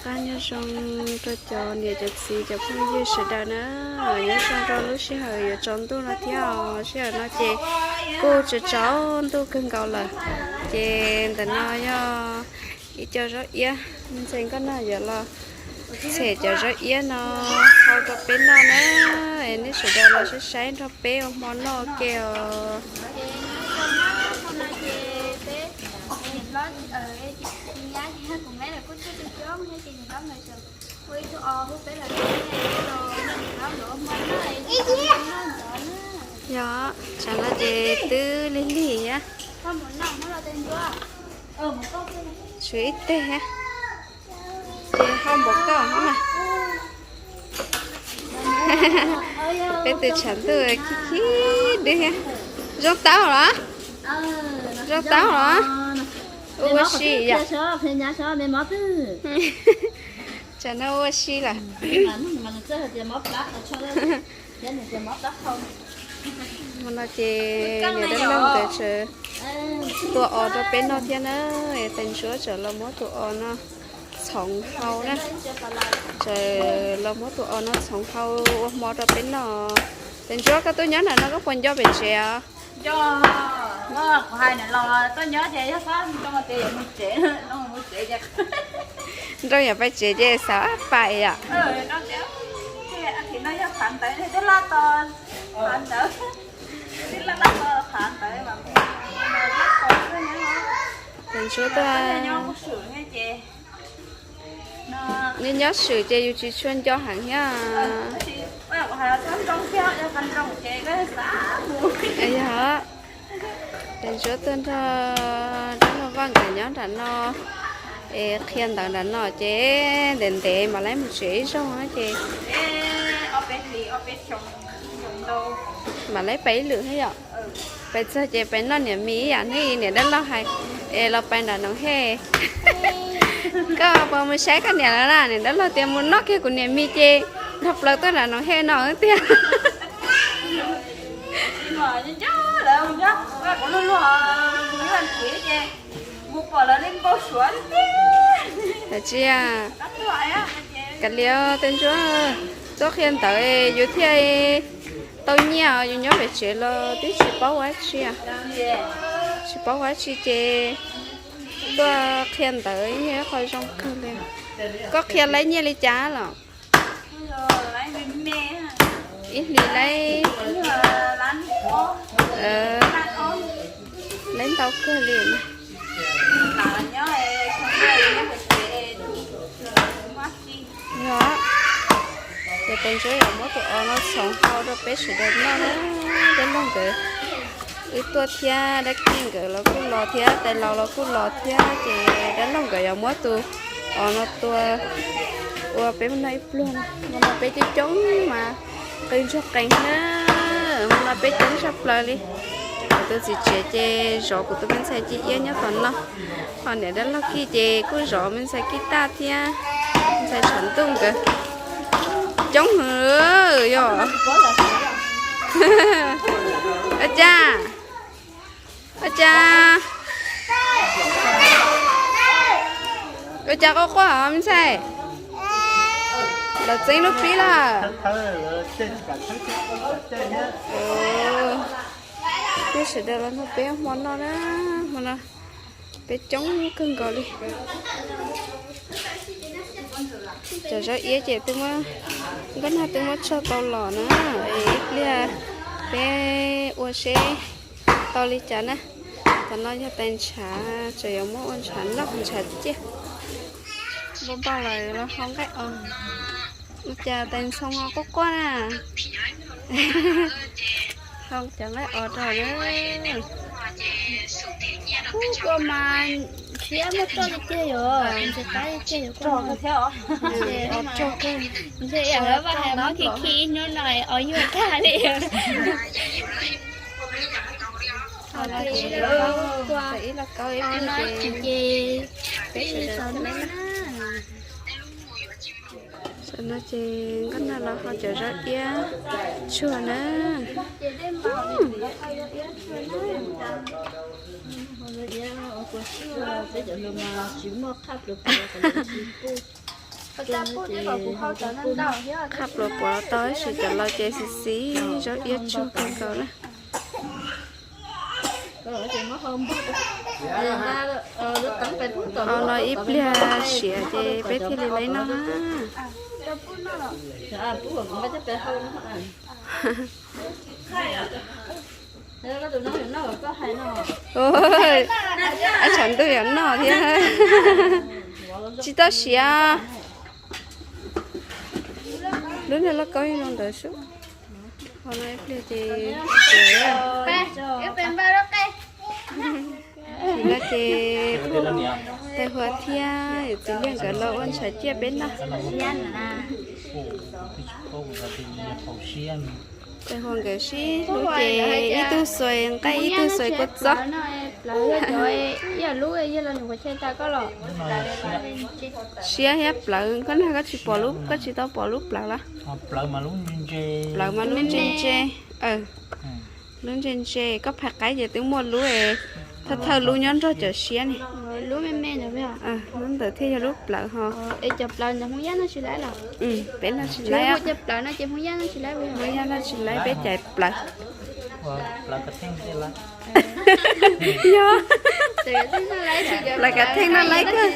Qab nyob zoo rau cov niam cov txiv cov phooj ywg sawv daws na, nyob zoo rau lub sij hawm yuav tsaus ntuj no thiab os. Sij hawm no ces kuj tsaus tsaus ntuj kawg nkaus lawm. Ces ntawm no yog ib co zaub iab, ntxhais Nkauj Nog yuav los txhem cov zaub iab no hau rau peb noj na. Nej sawv daws los saib saib nrog peb ua hmo noj ke os. Yog, tsam no ces twb lig lig thiab. Tshuav ib teg thiab. Ces hau npaum koj hauv na. Peb tus tshav ntuj khib khib dub thiab. Zoo taub los? Zoo taub los? Ua ua si yom. Tsam no ua si lawm. Hmo no ces niam dab laug nkawd tseem tua os rau peb noj thiab na. Tais Ntsuab tseem los muab tus os no txhoov hau na. Tseem los muab tus os no txhoov hau ua hmo rau peb noj. Tais Ntsuab, koj tuaj nyob nram no koj puas nco pem tsev os? Nco, kuv hais nram los tuaj nyob ces yog xav nroo tias yuav mus tsev, nroo mus tsev ces nroo yuav pais tsev ces xav pais yom. Athim no yog qhav ntawd, twb laj to qhav ntawd, twb laj laj to qhav ntawd. Tais Ntsuab tuaj, nyob swm ces yus tsis tshua nco heev thiab. Yog, Tais Ntsuab tuaj nrog dab laug Vaj nkawd nyob nram no es qhia ntawv nram no ces ntev ntev mam li mus tsev ib zaug ces mam li pais ib lwm thiab yom. Pais txog ces pais noj niam mis ib yam thiab, niam dab laug hais es los pais nram Noov Hej. Koj puas mus saib koj niam lawm na? Niam dab laug tias mus noj kiag kuv niam mis ces nrog plaws tuaj nram Noov Hej no tiag. Tsis, kav liam, Tais Ntsuab tuaj qhia ntawv yus thiaj tau nyiaj, yus nyob pem tsev los twb tsis paub ua dab tsi. Tsis paub ua dab tsi ces tuaj qhia ntawv yog ib qho zoo kawg li. Koj qhia laib nyiaj li cas los? Ib hlis laib, laib ntau kawg li. Yog, ces Tais Ntsuab yuav muab tus os no txhoov hau rau peb sawv daws noj na. Dab laug nkawd wb tuaj thiab, dab kij nkawd los kuj los thiab, tais laus los kuj los thiab, ces dab laug nkawd yuav muab tus os no tua ua peb noj ib pluag. Hmo no peb coob coob mas qw ntsuag qees na. Hmo no peb coob tshaj plaws li. Kuv tus txiv tsev ces zov kuv tus me ntxhais Ci Iab nyob tom no, ho niam dab laug Kij ces kuj zov me ntxhais Kij Taj thiab, ntxhais tshav ntuj nkawd. Coob heev yog. Ua cas, ua cas, ua cas quaj quaj me ntxhais? Lawv txeeb lub pib lawm. Nej sawv daws los nrog peb hmo noj na, hmo no peb coob kawg nkaus li. Cov zaub iab ces twb muab, Nkauj Nog twb muab tsau tau los na, es ib pliag peb ua seb tau li cas na. Tam no yog tais ntshav, tseem yuav muab ua ntshav noj ntshav ciaj. Npau npau lawm los hau nqaij os. Ua cas tais ntxhoo ho quaj quaj na? Hau cov nqaij os rau na. Quaj quaj mas nrhiav muaj roj li tiag yom, nrhiav qab li tiag yom, quaj no. Nrhiav ib yam li Vaj hais muab khi khi ib hnub no os yuag tag li. Ib los kaub ib pliag ces peb sawv daws na. Tam no ces Nkauj Nog los hau cov zaub iab tsuag na. Peb cov hluas mas tsis muaj qhaj plaws plaws, tsis puj. Qhab pluas puav los tau tab sis cov laus ces xis xis zaub iab tsuag kawg nkaus na. Hau no ib pliag siav ces peb thiaj li laib noj na. Ab tshav ntuj yuav noj thiab. Tsis tau siav. Lub niag lauj kaub zoo ntawd sub. Hau no ib pliag ces siav. Tsis no ces tais huas thiab yawm txiv liaj nkawd los ua ntshav ciaj peb noj. Tais huas nkawd sib hlub ces ib tug xuas nqaij ib tug xuas kua txob. Siab thiab plawv, koj nag koj tsis pom lub, koj tsis tau pom lub plawv los? Plawv mas lub ntse ntse. Lub ntse ntse, koj phais qaib ces twb muaj lub, thawj thawj lub nyob nrog cov siab ne. Lub ntawd thiaj yog lub plawv ho. Peb noj tsis laib, Hmoob Yaj noj tsis laib peb caiv plawv. Yog, plawv kav theej noj laib kawg.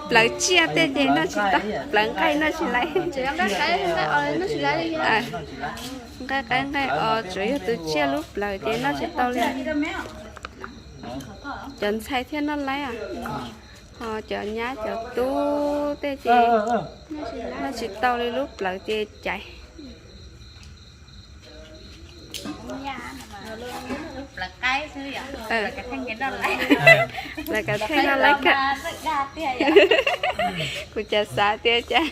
Plawv tsiaj tej ces noj tsis tau, plawv nqaij noj tsis laib. Nqaij qaib nqaij os tsuav yog tus tsiaj lub plawv ces noj tsis tau li. Cov ntxhais thiaj noj laib, ho cov nyab cov tub tej ces noj tsis tau li, lub plawv ces caiv. Plawv kav theej noj laib kawg. Kuv cas xav tias cas,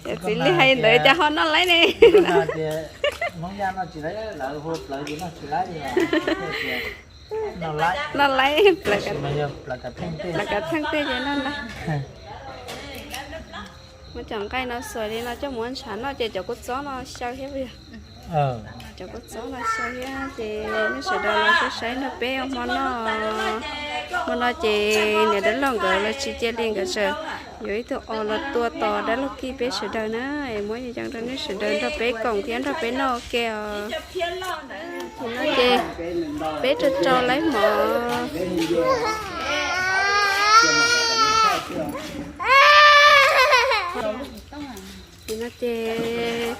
yawm txiv liaj hais ntawd cas ho noj laib ne. Noj laib, plawv kav theej tej ces noj laib. Muab cov nqaij no xuas li no coj mus ntshav noj ces cov kua txob no xyaw thiab puas yog? Cov kua txob no xyaw thiab ces nej sawv daws los saib saib nrog peb ua hmo noj. Hmo no ces niam dab laug nkawd los tsis cia li, nkawd tseem yuav ib tug os los tua tos dab laug Kij peb sawv daws na, es muab yees rau nej sawv daws nrog peb koom thiab nrog peb noj ua ke os. Ces peb rau rau laib mov. Ces no ces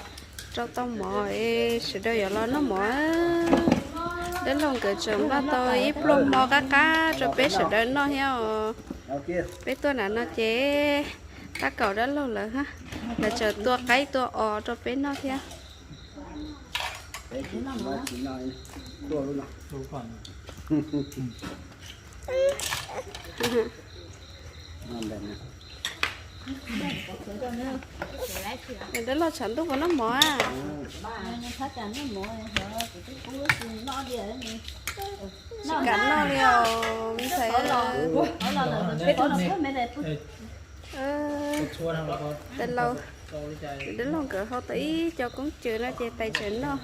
rau tau mov es sawv daws yuav los noj mov. Dab laug nkawd tseem npaj tau ib pluag hmo qab qab rau peb sawv daws noj thiab os. Peb tuaj nram no ces tab kaum dab laug lawv, lawv tseem tua qaib tua os rau peb noj thiab. Dab laug tshav ntuj puas noj mov? Tsis kam noj li os ntxhais. Tais laus, dab laug nkawd hau tau ib co koob cws no ces tais tseem noj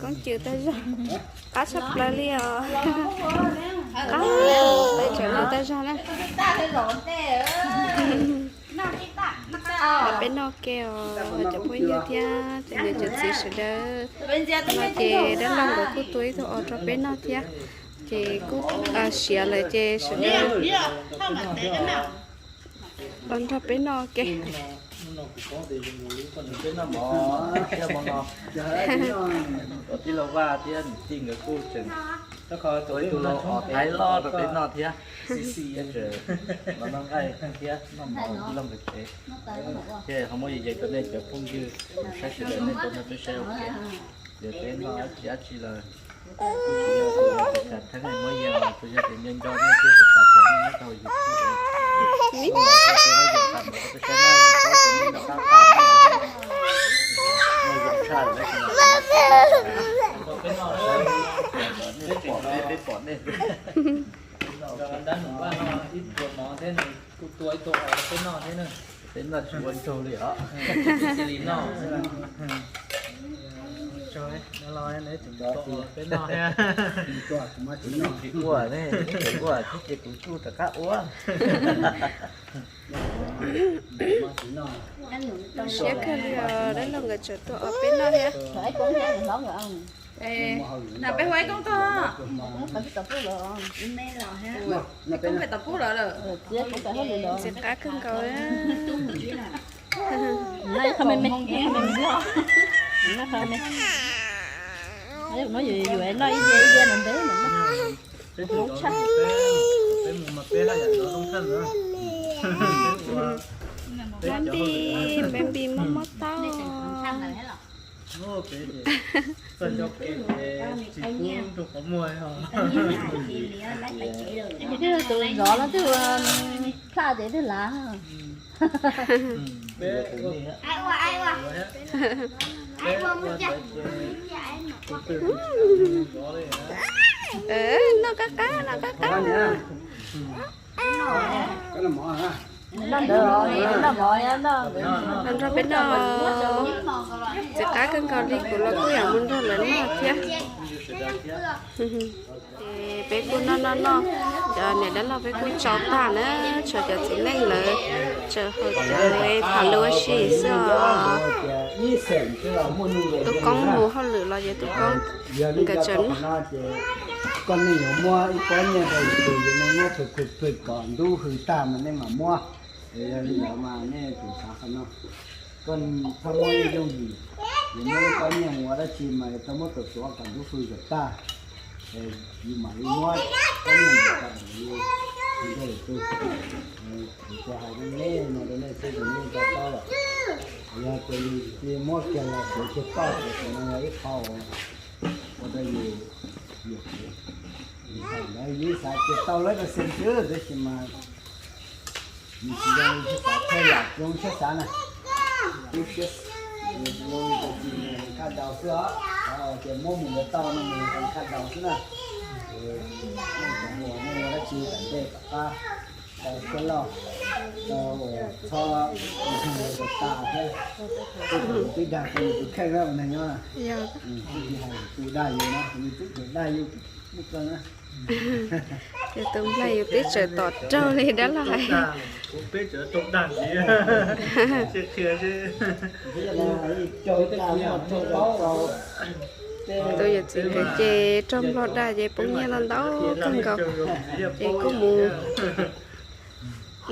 koob cws tag zog. Qab tshaj plaws li os. Qab, tais tseem noj tag zog na. Los peb noj ke os cov phooj ywg thiab cov niam cov txiv sawv daws. No ces dab laug nkawd kuj tua ib tug os rau peb noj thiab. Ces kuj siav lawm ces sawv daws los nrog peb noj ke. Tij laug Vaj thiab niam tij nkawd kuj tseem rov qab tua ib tug os Thaib loj rau peb noj thiab. Los noj nqaij thiab noj mov tij laug nkawd tsev. Ces ho muab yees rau nej cov phooj ywg saib sawv daws nej tuaj nrog peb saib ua ke. Ces peb noj dab tsi dab tsi lawm, tsis yog tias tshaj theeb muab yees los tsuas yog tias nco nco nej thiab xav pom nej nyob rau YouTube. Peb pom nej, peb pom nej. Dab laug Vaj no ib pluag mov thiab nws kuj tua ib tug os rau peb noj thiab na. Peb noj tsis ua tsaug li os. Cia li noj. Peb noj thiab. Tsis ua ne, tsis ua thiab ces kuv kuj rov qab ua. Siab kawg li os, dab laug nkawd tseem tua ob peb noj thiab. Na peb hu ib koob tog. Ib koob pem tom pub lawm. Ntxim qab kawg nkaus. Noj ib diav ib diav ntev ntev. Npab npis, npab npis mob mob taub. Tus zov no twb plaj ces twb lav. Noj qab qab, noj qab qab. Noj nrog peb noj, ntxim qab kawg nkaus li, kuv los kuj yuav mus nrog lawv noj thiab. Ces peb kuj noj noj noj, cov niam dab laug peb kuj tsau tag na, tshuav cov txiv neej lawv tseem hau cawv tham lus ua si xwb os. Tub Koob mus hauj lwm los ces Tub Koob nkawd tseem noj. Koj nej yuav muab ib pob nyiaj rau yus tus, yus nej muab thwm thwm thwm kom ntub hws tag mas nej mam muab. Yog li ntawd mas nej tus xav qhov no, koj txhob muab yooj yim, yus muab ib pob nyiaj mus ua dab tsi mas tau muab tuav tuav kom ntub hws kom tag, yus mam li muab pob nyiaj ntawd rau yus tus. Kuv hais rau nej no rau nej xwb, nej yeej to taub lawm. Yog tias yus muab kiag los kuv tsis tau, tias qhov no yog ib qho ua rau yus, yus, yus xav tias tau lawv rau xees xwb, tab sis mas nws tsis zoo li siab xav, thawj yam zoo siab xav na. Zoo siab, zoo li tus tsis mus khaj daus xwb os, tias muab mus yuav tau no mus khaj daus xwb na. Cov hluas nej ua dab tsi tom ntej tom qab, tau siab loj, tau txhob ua tas thiab. Tej thaum yus twb dag tau yus tus kheej lawm mas neeg nyob, tsis hais tus dag yus no, yus twb dag yus muaj kawg na. Ces tus nplaig yus twb tseem tom raug li dab laug hais. Tus yawm txiv ntawd ces raug nplog dag ces poob nyiaj ntau ntau kawg nkaus, ces kuj mus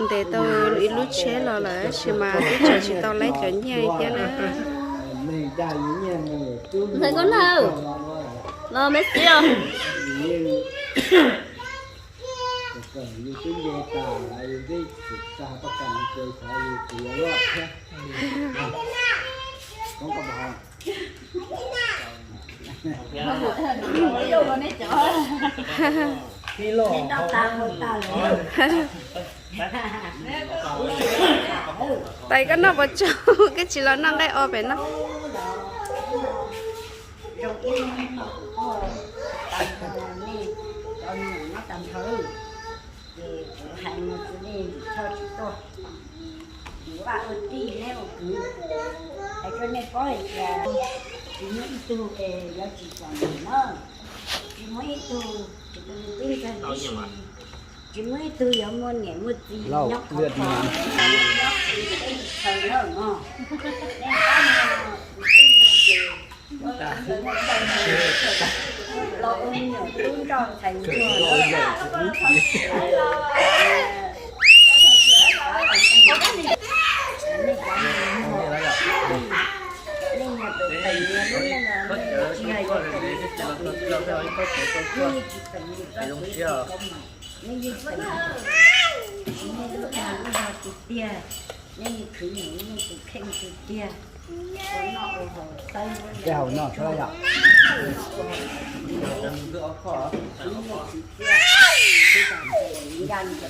ntes tau ib lub tsheb los lawm tab sis mas twb tseem tsis tau laib cov nyiaj li thiab na. Ntxhais Nkauj Nawj, los me xwb os. Tais koj noj puas tsau, koj tsis los noj nqaij o pem no. Zoo ib hnub no kuv tuaj tag nrho nej cov me nyuam nyob tag nrho, ces kuv hais mus txog nej tsis tuaj, kuv vaj ua tij neb ua kwv, hais rau nej paub hais tias tsis muaj ib tug es yuav tsis txom nyem na, tsis muaj ib tug, tsis muaj ib tug yuav muaj niam muaj txiv nyob qhov no, tsis muaj ib tug txhaws na mog. Nej paub no, kuv tij no ces los ua me nyuam tub nroj ntxhais ntsuag. Nej cov me nyuam, nej niag tus teem niag lub neej no nej tsis hais yog teem li tsis teem li, nej tsis teem li txoj kev tsis koob mas nej yeej teem, nej lub dag lub zog tiag tiag, nej yeej khwv nyiam nej tus kheej tiag tiag. Ua noj ua haus tawb ua noj txhob yom.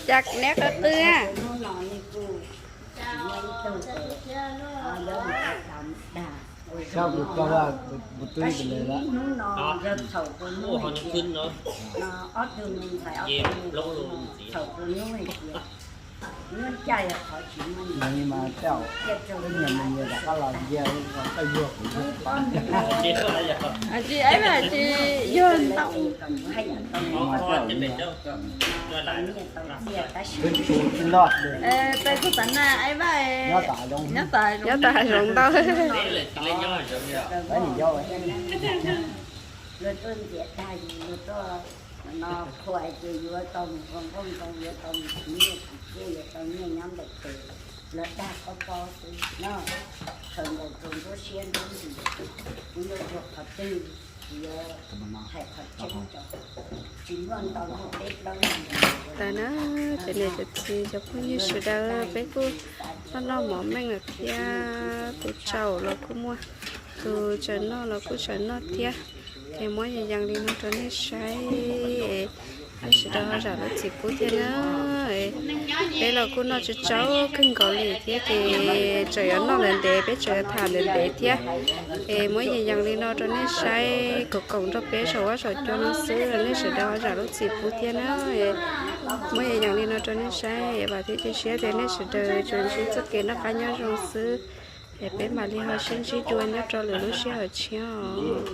Cas neb qw qw a? Hnub no nej kuj tsis muaj ib tug yuav mus dag dag. Ua zoo no, ua tib hnub no yog txhaum rau hnub hais tias, ob tug me ntxhais ob tug me ntxhais no txhaum rau hnub hais tias Nws mas tej zaum nyias nyias rov qab los ntsia, koj yuag kuv yuag. Tsis, aib mas tsis yuag ntau. Peb kuj tav na, aib mas nyob tom hav zoov ntau. Luag tuaj ntxias dag yus, luag tuaj no qhuas ces yuav tau mus ua nkauj ntxhoo, yuav tau mus khwv nyiaj khwv txiaj, yuav tau nyiaj nyob ntawm tes, luag dag koj paub xwb no. Sawv nkaus rau nruab siab nruab ntsws, kuv yuav ua qhov twg, kuv yuav hais qhov tseeb rau, tsis muaj ntau muaj peb plaub leeg. Tas na, cov niam cov txiv cov phooj ywg sawv daws, peb kuj noj noj mov meej lawm thiab, tus tsaus los kuj muaj, tus tsaws noj los kuj tsaws noj thiab. Ces muab yees yees li no rau nej saib, nej sawv daws ho zam lub txim pub thiab na. Peb los kuj noj tsau tsau kawg nkaus li thiab ces tseem yuav noj ntev ntev, peb tseem yuav tham ntev ntev thiab. Es muab yees yees li no rau nej saib, koom koom nrog peb saum huab saum cua no xwb, nej sawv daws ho zam lub txim pub thiab na. Muab yees yees li no rau nej saib, vam thiab cia siab tias nej sawv daws tsuas ntsib txoj kev noj qab nyob zoo xwb. Es peb mam li ho sib ntsib dua nyob rau lwm lub sij hawm tshiab os.